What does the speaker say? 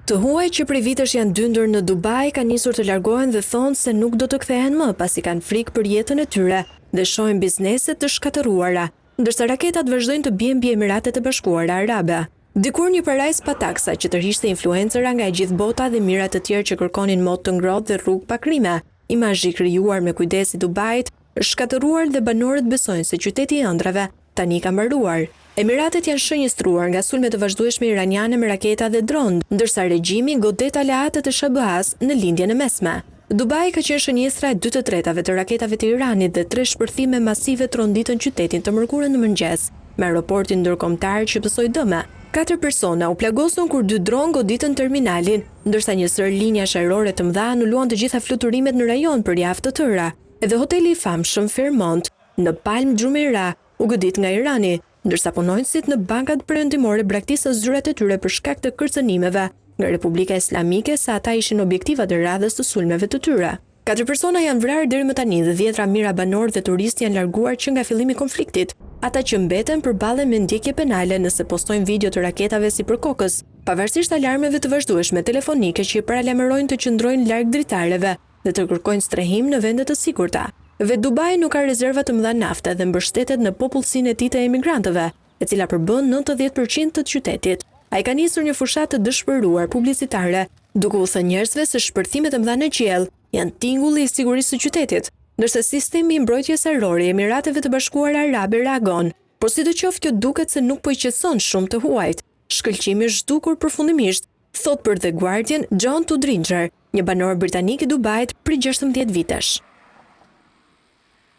Të huajt që prej vitesh janë dyndur në Dubai kanë nisur të largohen dhe thonë se nuk do të kthehen më pasi kanë frikë për jetën e tyre dhe shohin biznese të shkatërruara, ndërsa raketat vazhdojnë të bien mbi Emiratet e Bashkuara Arabe. Dikur një parajsë pa taksa që tërhiqte influencera nga e gjithë bota dhe mijëra të tjerë që kërkonin mot të ngrohtë dhe rrugë pa krime. Imazhi i krijuar me kujdes i Dubait është shkatërruar dhe banorët besojnë se qyteti i ëndrrave tani ka mbaruar. Emiratet janë shënjestruar nga sulme të vazhdueshme iraniane me raketa dhe dronë, ndërsa regjimi godet aleatët e SHBA-së në Lindjen e Mesme. Dubai ka qenë shënjestra e dy të tretave të raketave të Iranit dhe tre shpërthime masive tronditën qytetin të mërkurën në mëngjes, me aeroportin ndërkombëtar që pësoi dëme. Katër persona u plagosën kur dy dronë goditën terminalin, ndërsa një sërë linjash ajrore të mëdha anuluan të gjitha fluturimet në rajon për javë të tëra. Edhe hoteli i famshëm Fairmont në Palm Jumeirah u godit nga Irani, ndërsa punonjësit në bankat perëndimore braktisën zyrat e tyre për shkak të kërcënimeve nga Republika Islamike se ata ishin objektivat e radhës të sulmeve të tyre. Katër persona janë vrarë deri më tani dhe dhjetëra mijëra banorë dhe turistë janë larguar që nga fillimi i konfliktit. Ata që mbeten përballen me ndjekje penale nëse postojnë video të raketave sipër kokës, pavarësisht alarmeve të vazhdueshme telefonike që i paralajmërojnë të qëndrojnë larg dritareve dhe të kërkojnë strehim në vende të sigurta. Vetë Dubai nuk ka rezerva të mëdha nafte dhe mbështetet në popullsinë e tij të emigrantëve, e cila përbën 90% të qytetit. Ai ka nisur një fushatë të dëshpëruar publicitare, duke u thënë njerëzve se shpërthimet e mëdha në qiell janë tingulli i sigurisë së qytetit, ndërsa sistemi i mbrojtjes ajrore i Emirateve të Bashkuara Arabe reagon. Por sidoqoftë kjo duket se nuk po i qetëson shumë të huajt. Shkëlqimi është zhdukur përfundimisht, thotë për The Guardian John Tudringer, një banor britanik i Dubait prej 16 vitesh.